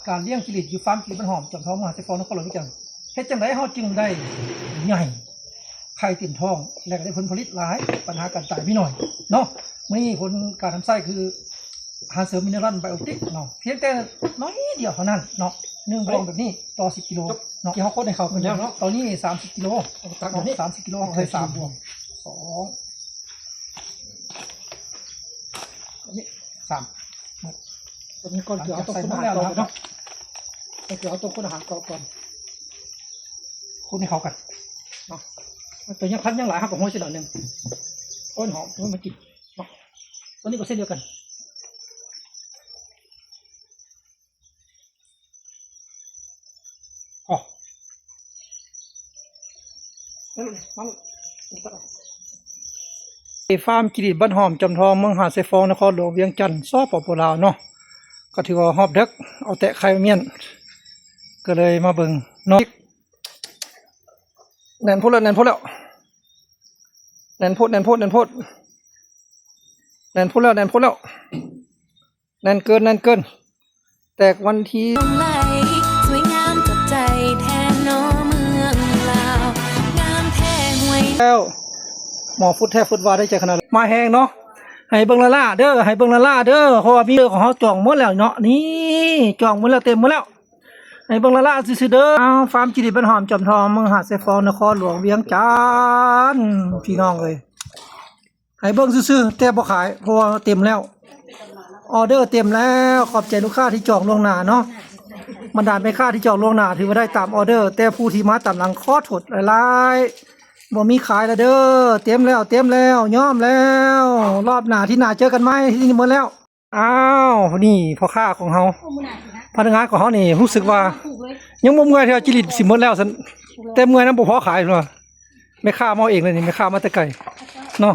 ການລ້ຽງຈີລິດຢູ່ຟາມຈີລິດບ້ານຫອມ ຈອມທອງ ເມືອງຫາດຊາຍຟອງ ນະຄອນຫຼວງວຽງຈັນ ເຮັດຈັ່ງໃດເຮົາຈຶ່ງໄດ້ໃຫຍ່ ໄຂ່ເຕັມທ້ອງ ແລະກໍໄດ້ຜົນຜະລິດຫຼາຍ ບັນຫາການຕາຍມີໜ້ອຍເນາະ. ມື້ນີ້ຜົນການນຳໃຊ້ຄື ອາຫານເສີມມິເນຣັນໄບໂອຕິກເນາະ ພຽງແຕ່ໜ້ອຍດຽວເທົ່ານັ້ນເນາະ ໜຶ່ງບ່ວງແບບນີ້ຕໍ່ສິບກິໂລເນາະ ທີ່ເຮົາຄົນໃຫ້ເຂົ້າກັນແລ້ວເນາະ ຕອນນີ້ສາມສິບກິໂລ ຕັກແບບນີ້ສາມສິບກິໂລ ເຮົາໃສ່ສາມບ່ວງ ສອງ ອັນນີ້ສາມ ຕົວນີ້ກ່ອນ ຄືເຮົາຕ້ອງຄົນອາຫານຕໍ່ເນາະ ຄືເຮົາຕ້ອງຄົນອາຫານຕໍ່ກ່ອນ ຄົນໃຫ້ເຂົ້າກັນເນາະ. ຕົວຍັງພັນຍັງຫຼາຍ ເຮົາກໍໂຮຍໃສ່ໜ້ອຍໜຶ່ງ ໂອ້ຍ ຫອມ ໂອ້ຍ ມາກິນເນາະ. ຕົວນີ້ກໍເຊັ່ນດຽວກັນ ອໍ ມາ ມາ ມາ ທີ່ຟາມຈີລິດບ້ານຫອມ ຈອມທອງ ເມືອງຫາດຊາຍຟອງ ນະຄອນຫຼວງວຽງຈັນ ສປປ ລາວເນາະ. ກໍຖືວ່າຮອບເດິກ ເອົາແຕະໄຂ່ມ້ຽນ ກໍເລີຍມາເບິ່ງເນາະ. ແໜ້ນໂພດແລ້ວ ແໜ້ນໂພດແລ້ວ ແໜ້ນໂພດ ແໜ້ນໂພດ ແໜ້ນໂພດ ແໜ້ນໂພດແລ້ວ ແໜ້ນໂພດແລ້ວ ແໜ້ນເກີນ ແໜ້ນເກີນ ແຕກວັນທີ ສວຍງາມຈັບໃຈແທ້ນໍເມືອງລາວ ງາມແທ້ຫ້ວຍ ແລ້ວ ໝໍຟຶດແທ້ຟຶດວ່າໄດ້ໃຈຂະໜາດ ມາແຮງເນາະ. ໃຫ້ເບິ່ງລ້າໆເດີ ໃຫ້ເບິ່ງລ້າໆເດີ ເພາະວ່າມີເດີຂອງເຮົາຈອງໝົດແລ້ວເນາະ ນີ້ ຈອງໝົດແລ້ວ ເຕັມໝົດແລ້ວ ໃຫ້ເບິ່ງລ້າໆຊື່ໆເດີ. ອ້າວ ຟາມຈີລິດບ້ານຫອມ ຈອມທອງ ເມືອງຫາດຊາຍຟອງ ນະຄອນຫຼວງວຽງຈັນ ພີ່ນ້ອງເອີຍ. ໃຫ້ເບິ່ງຊື່ໆ ແຕ່ບໍ່ຂາຍ ເພາະວ່າເຕັມແລ້ວ ອໍເດີເຕັມແລ້ວ. ຂອບໃຈລູກຄ້າທີ່ຈອງລ່ວງໜ້າເນາະ ບັນດາແມ່ຄ້າທີ່ຈອງລ່ວງໜ້າ ຖືວ່າໄດ້ຕາມອໍເດີ ແຕ່ຜູ້ທີ່ມາຕາມຫຼັງຂໍໂທດຫຼາຍໆ ບໍ່ມີຂາຍແລ້ວເດີ ເຕັມແລ້ວ ເຕັມແລ້ວ ຍອມແລ້ວ. ຮອບໜ້າ ອາທິດໜ້າເຈີກັນໃໝ່ ທີ່ນີ້ໝົດແລ້ວ. ອ້າວ ນີ້ພໍ່ຄ້າຂອງເຮົາ ພະນັກງານຂອງເຮົານີ້ ຮູ້ສຶກວ່າຍັງບໍ່ເມື່ອຍເທື່ອ ຈີລິດຊິໝົດແລ້ວຊັ້ນ ແຕ່ເມື່ອຍນຳບໍ່ພໍຂາຍເພິ່ນວ່າ. ແມ່ຄ້າມາເອງເລີຍນີ້ ແມ່ຄ້າມາແຕ່ໄກເນາະ.